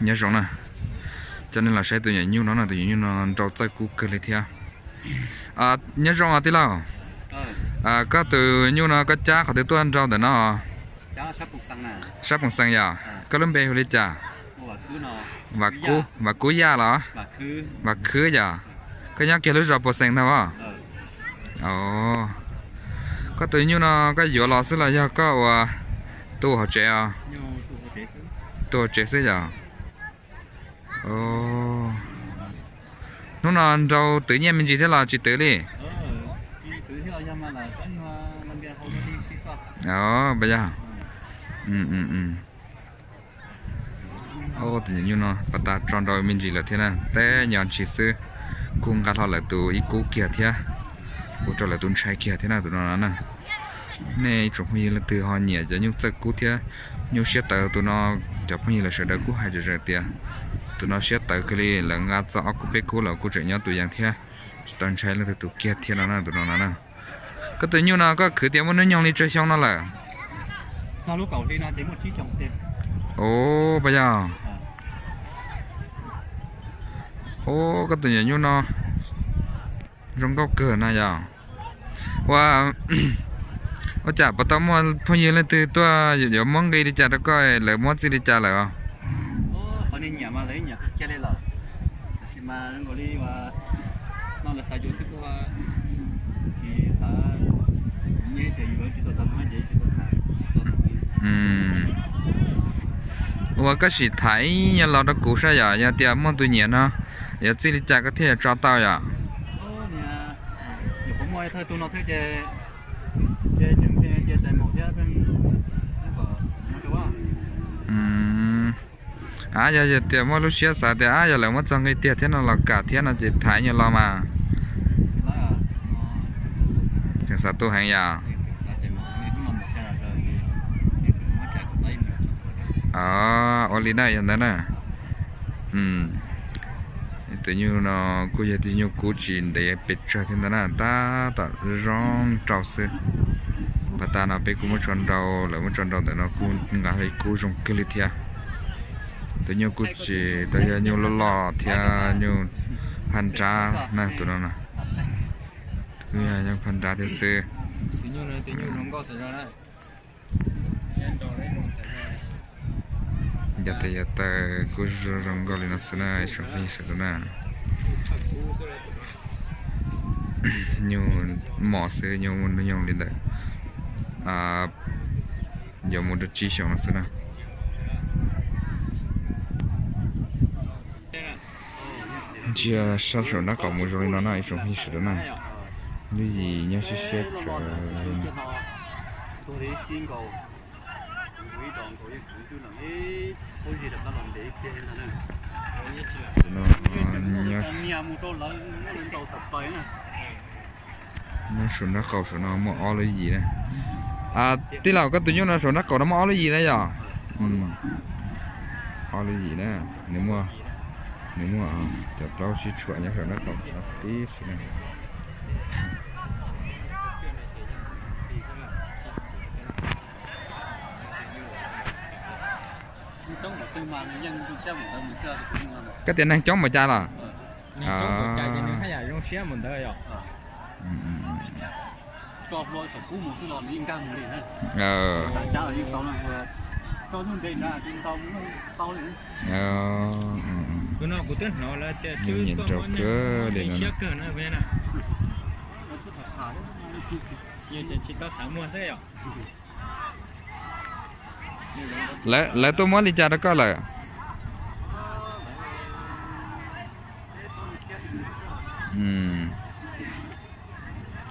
Nyob zoo na, coj nej los saib tus nyuam nyuj no na, tus nyuam nyuj no nrau txawj kub kawg li thiab. Nyob zoo tij laug, koj tus nyuj no koj cab qhov twg tuaj nrau ntawm no? Sab Poom Xees yog? Koj lub npe hu li cas? Vam Kub Yaj los? Vam Khwb yog? Koj nyob kiag lub zos Poom Xees ntag os? Koj tus nyuj no koj yuav los xwb los yog koj ua tu hauv tsev os? Tu hauv tsev xwb yog? Hnub no nrau twv nyiaj me ntsis thiab los tsis twv li? Puas yog? Tus nyuam nyuj no pas tas tso nrau me ntsis lawm thiab na, teb nyo ntsis xwb, kuj nqa hlo lawv tus ib kub kiag thiab, ua rau lawv tus ntshai kiag thiab na tus no na. Nej ib tsoom phooj ywg leej twg ho nyiam cov nyuj txawj kub thiab nyuj siab tawv tus no, cov phooj ywg lawv sawv daws kuj hais zom zaws tias tus no siab tawv kawg li, lawv nqa txog ob kub peb kub lawm kuj tseem nyob tus yees thiab, tsis tau ntshai leej twg tus kiag thiab no na tus no no na. Koj tus nyuj no koj khwv tias muaj hnub nyoog li tsawg xyoo no lawm? Ua, puas yog? Ua, koj tus nyuam nyuj no zoo nkauj kawg na yog. Ua, ua cas puas tau muaj phooj ywg leej twg tuaj yuav muab nqi li cas rau koj, lawv muab txij li cas lawm? Ua, koj sim tham ib nyuag lo rau kuv saib yom, yog tias muaj tus nyiam no, yuav txij li cas koj thiaj yuav tso tau yom? A, yog tias muaj lub siab xav tias a yog lawv muab txog nqi tiag thiab no los kam thiab no ces tham ib nyuag lo mas. Tseem xav tu heev yom? Ua li na yog ntawd na. Tus nyuj no kuj yog tus nyuj kub tsis ntev pes tsawg thiab ntawd na, tab tom zoo rau xwb. Pas tas no peb kuj muab tso nrau, lawv muab tso nrau ntawm no kuj nqa ib kub zoo kawg li thiab. Tus nyuj kuj tsis tau yog nyuj loj loj thiab nyuj phaj nrab na tus no na. Kuj yog nyuj phaj nrab thiab xwb. Yog tes yog taw kuj zoo zoo nkauj li no xwb na ib tsoom phooj ywg sawv daws na. Nyuj mos xwb, nyuj muaj hnub nyoog li ntawm yuav mus rau tsib xyoos no xwb na. Ntsia sab saum nraub qaum mus zoo li no na ib tsoom phooj ywg sawv daws na. Lub yim nyob siab siab tsawv. Nyob saum nraub qaum saum no muaj ob lub yim na. Tij laug, koj tus nyuj no saum nraub qaum no muaj ob lub yim na yom? Ob lub yim na, nws muaj, nws muaj cov plaub sib tshuam nyob saum nraub qaum no tib si na. Koj tias neeg coob npaum cas los? Nyiam nrau kawg li no. Lawv tuaj muab li cas rau koj lawm?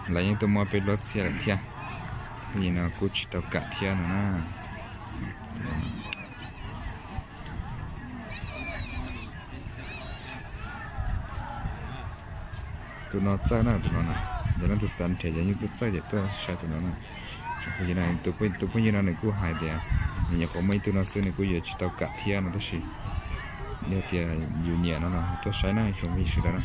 Lawv yeej tuaj muab peb plaub txhiab lawm thiab. Phooj ywg no kuj tsis tau kam thiab no na. Tus no txawj na tus no na. Yog leej twg xav nrhiav cov nyuj txawj txawj ces tuaj saib tus no na. Tsoom phooj ywg, tus phooj ywg no nws kuj hais tias nws nyuam qhuav muaj ib tug no xwb nws kuj yuav tsis tau kam thiab no tab sis yog tias yus nyiam no los tuaj saib na tsoom phooj ywg sawv daws na.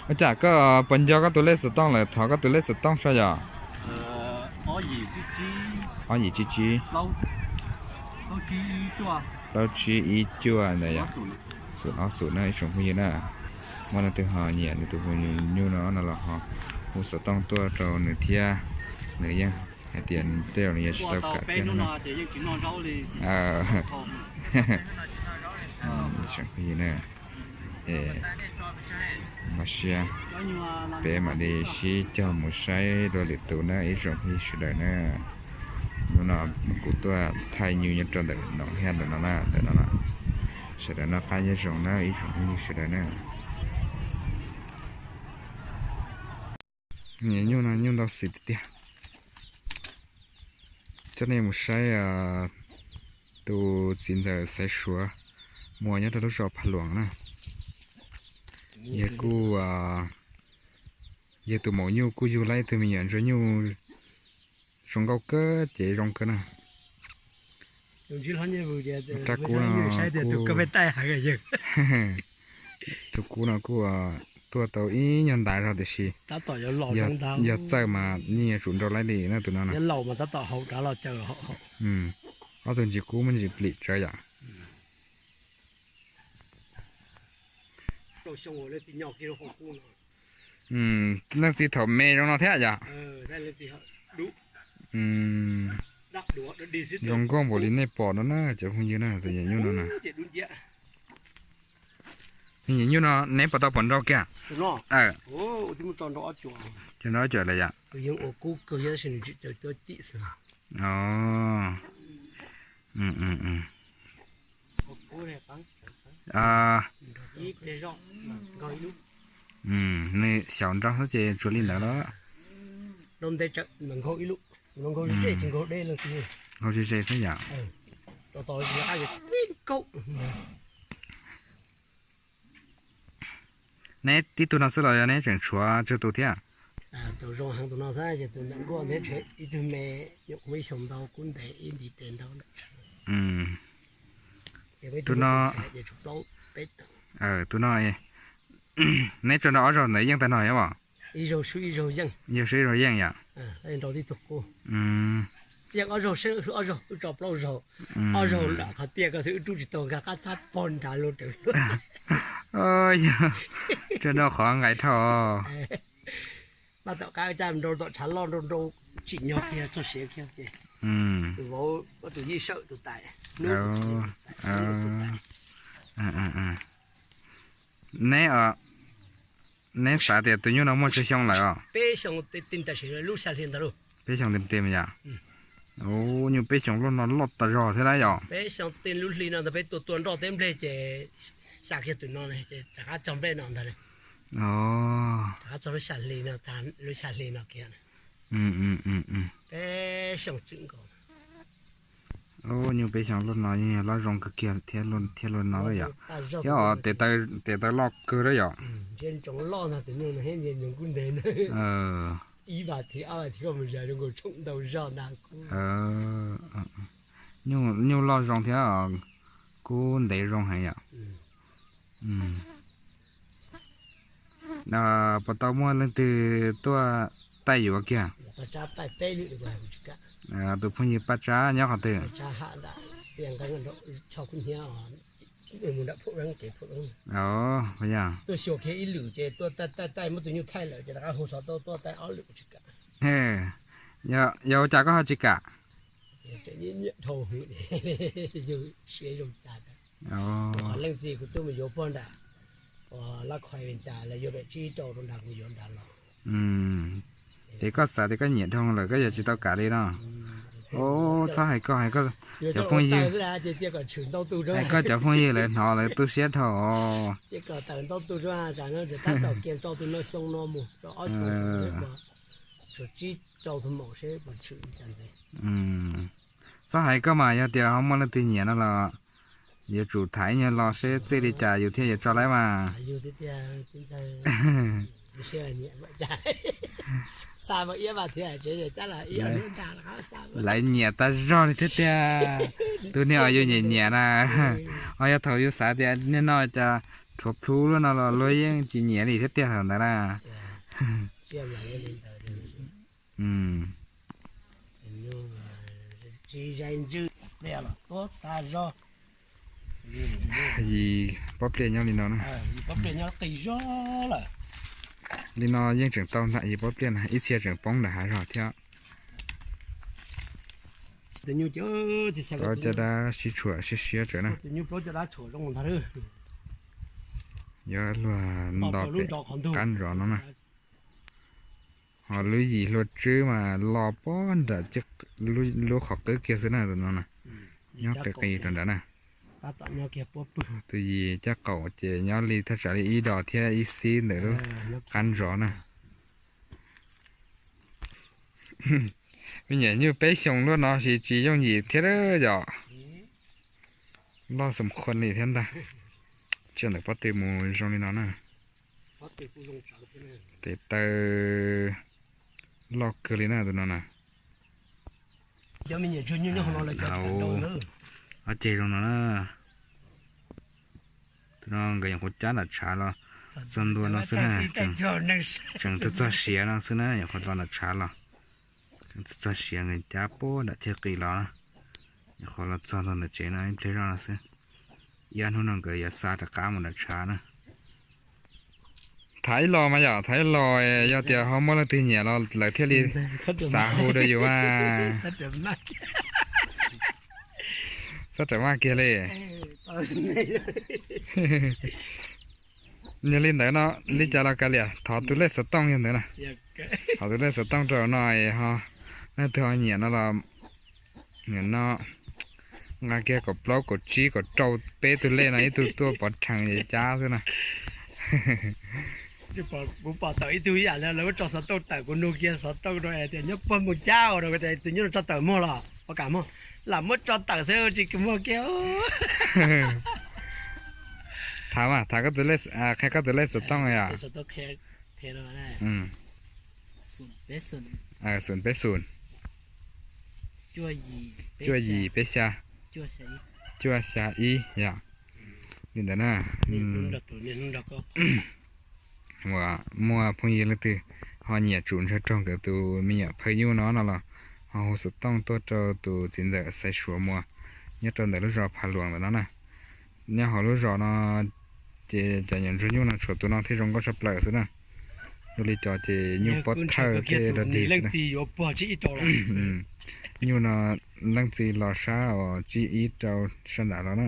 Ua cas koj puas nco koj tus lej xov tooj lawm, thov koj tus lej xov tooj saib yom? Ob yim tsib tsib, plaub tsib ib cuaj ntawd yom. Xum ob xum na ib tsoom phooj ywg na. Muaj leej twg ho nyiam nws tus hu nyuj no no los ho hu xov tooj tuaj rau nws thiab. Nws yeej hais tias tej zaum nws yuav tsis tau kam thiab no. Tsoom phooj ywg na, es mas sia, peb mam li sib cog mus saib dua lwm tus na ib tsoom phooj ywg sawv daws na. Hnub no kuv tuaj thaij nyuj nyob rau ntawm noom hia ntawm no na, ntawm no na. Sawv daws noj qab nyob zoo na ib tsoom phooj ywg sawv daws na. Nyuj no nyuj ntau xim tiag tiag. Coj nej mus saib tus txiv ntxawm Xaiv Suav muag nyob rau lub zos Phaj Luam na. Yawg kuj, yawg tus maum nyuj kuj yug laib ib tug me nyuam ntsuag nyuj zoo nkauj kawg ces zoo kawg na. Rab kub no, tus kub no kuj tuaj tau ib nyuag ntas zog tiam sis yog txawj mas yeej yuav tsum nrau laib li na tus no na. Ob tug ntsis kub muab ntsis plim tsawv yom. Leej txiv thaum me zoo no thiab yom. Zoo nkauj npaum li nej pom no na cov phooj ywg na, tus nyuam nyuj no na. Nyuam nyuj no neb puas tau pom nrau kiag? Ces nrau cuam lawm yom. Nws xyaum nrau xwb ces tsuas li ntawd los. Nkaug ze ze xwb yom. Neb tib tug no xwb los yog neb tseem tshuav tsawg tus thiab? Tus zoo heev tus no xwb, tus ntawm nkuaj neb tshuav ib tug me, nyuam qhuav ib xyoos ntau kub ntev ib ntiv tes nrau. Tus no, tus no neb tso nrau ob zaug ntawd yeej tag no yom? Ib zaug swb ib zaug yeej yom. Tiaj ob zaug seb wb tso plaub zaug, ob zaug lam qhov tiaj ko xwb wb rub tsis tau, nkag qab thab pog nrad lub rawv. Yog, tso nrau qhov nqaim dhau. Pab tom qab caj nrau tom tshav loj nrau nrau tsim nyog kiag txog siav kiag ces tus vauv, tus yij sawm tus tais. Neb, neb xav tias tus nyuj no muaj tsawg xyoo lawm os? Peb xyoo ti ti tam sim lub xya hli ntag lauj. Peb xyoo ti ti yom. Ub, nyuj peb xyoo loj no loj tas zog thiab na yom. Peb xyoo ti lub hli no ntag peb tua tua nroj teb nplej ces xya kiag tus no ces rov qab txog nplej no ntag. Rov qab txog lub xya hli no, lub xya hli no kiag. Peb xyoo tswm nkaus. Ub, nyuj peb xyoo loj no yeej yog loj zoo kawg kiag thiab, thiab loj no lawm yom. Thiab os, tes taw loj kawg lawm yom. Ntsia ntsoov loj ntag tus nyuj no thiab ntsia ntsoov kub ntev ntag. Ib vas thiv ob vas thiv koj mus zas zoo nkaus tshooj ntau zog ntag. Nyuj loj zoo thiab kub ntev zoo heev yom. Puas tau muaj leej twg tuaj taij yuav kiag? Tus phooj ywg Paj Tsab nyob qhov twg? Yog, yog ua cas koj ho tsis kam? Leej txiv kuv twb mus yuav puag nram Lab Khoiv Vias Cas lawv yuav pem tsib rau rau nrad kuv yuav nrad los. Ces koj xav tias koj nyiam dhau lawm koj yuav tsis tau kam li no. Txhob hais koj, hais koj cov phooj ywg, hais koj cov phooj ywg lawv hnov lawv tu siab dhau. Tab tom kiag rau tus no xyoo no mus rau ob xyoo, tshuav tsib rau tus maum seb puas tshwm li cas ntxiv. Txhob hais koj mas, yog tias ho muaj leej twg nyiam no los yuav tsum tham ib nyuag lo seb txij li cas yus thiaj yuav tso laib mas. Lawv nyiam tag zog li thiab tiag. Tus niag uas yus nyiam nyiam na, ho yog thaum yus xav tias niag no cas rhuav plhu luaj no los luag yeej tsis nyiam li thiab tiag thaum ntawd na. Yim pob pliaj nyob li no na. Li no yeej tseem tau nram yim pob pliaj na, ib txhia tseem poob nram hav zog thiab. Tau caj dab sib tshuam siab siab tsawv na. Yuav luag nto pem qab nrov no na. Ho lub yim hlua tswb mas los pog nram lub qhov qwb kiag xwb na tus no na. Nyob qis qis rau nrad na. Tus yim caj qaum ces nyob li thaj tsam li ib dos thiab ib xib ntawm lub qab nrov na. Me nyuam nyuj peb xyoos luaj no tsis tsis yooj yim thiab yom. Loj xom khuam li thiab ntag. Tsis ntawm pob tw mus zoo li no na. Tes taw loj kawg li na tus no na. Ob ceg zoo no na. Tus no nkawd nyuam qhuav cab nram tshav los txog ntua no xwb na. Tseem txog txog siav no xwb na, nyuam qhuav los nram tshav los. Tseem txog txog siav nkawd cab puag nram thiaj qis los na. Nyuam qhuav los txog ntua ntawm tsev no ib pliag zoj no xwb. Ib ob hnub no nkawd yuav xa rov qab mus nram tshav na. Tham ib los mas yom, tham ib los, yog tias ho muaj leej twg nyiam los lawv thiaj li xav hu rau yus mas. Txhob rawm maj kiag li. Yog li ntawd no, li cas los kav liam, thov tus lej xov tooj yog ntawd na. Thov tus lej xov tooj rau no, ho leej twg ho nyiam no los, nyiam no, nqa kiag kaum plaub kaum tsib kaum rau peb tug lej no ib tug tuaj pov rhees es cab xwb na. Kuv pom tawm ib tug ib yam li lawv muab tso xov tooj tawm, kuv nug kiag xov tooj rau tias nyob puag mus cab ua rau tias tus nyuj no tso tawm muag los ua kam muag, lam muab tso tawm xwb tsis muag kiag. Tham mas, tham koj tus lej, qhia koj tus lej xov tooj yom. Xoom peb xoom, cuaj yim peb xya, cuaj xya ib yom. Li ntawd na. Uas muaj phooj ywg leej twg ho nyiam tsum ntshaw raug nkawd tus me nyuam phaj nyuj no no los ho hu xov tooj tuaj rau tus txiv ntxawm Xaiv Suav Muas nyob rau ntawm lub zos Phav Luas ntawm no na. Nyob hauv lub zos no ces cov nyuam ntsuag nyuj no tshuav tus no thiaj zoo nkauj tshaj plaws xwb na. Zoo li cov ces nyuj pob thawj thiaj rog dig xwb na. Nyuj no leej txiv los sab uas tsib ib rau sab nrad los na.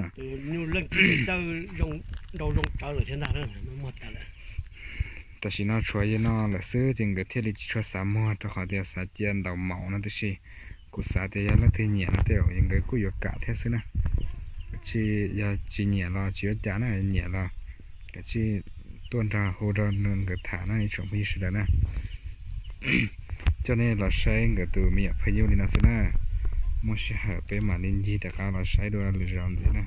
Tam sim no tshuav yog no lawm xwb ces nkawd thiaj li tsis tshua xav muag rau qhov tias xav cia ntaus maum no, tiam sis kuv xav tias yog leej twg nyiam no tej zaum nkawd kuj yuav kam thiab xwb na. Kav tsij yog tsis nyiam los tsis ua cas na, nyiam los kav tsij tuaj nrog hu rau nkawd tham na ib tsoom phooj ywg sawv daws na. Coj nej los saib nkawd tus me nyuam phaj nyuj li no xwb na. Muaj sij hawm peb mam li ncig rov qab los saib dua lwm zaus ntxiv na.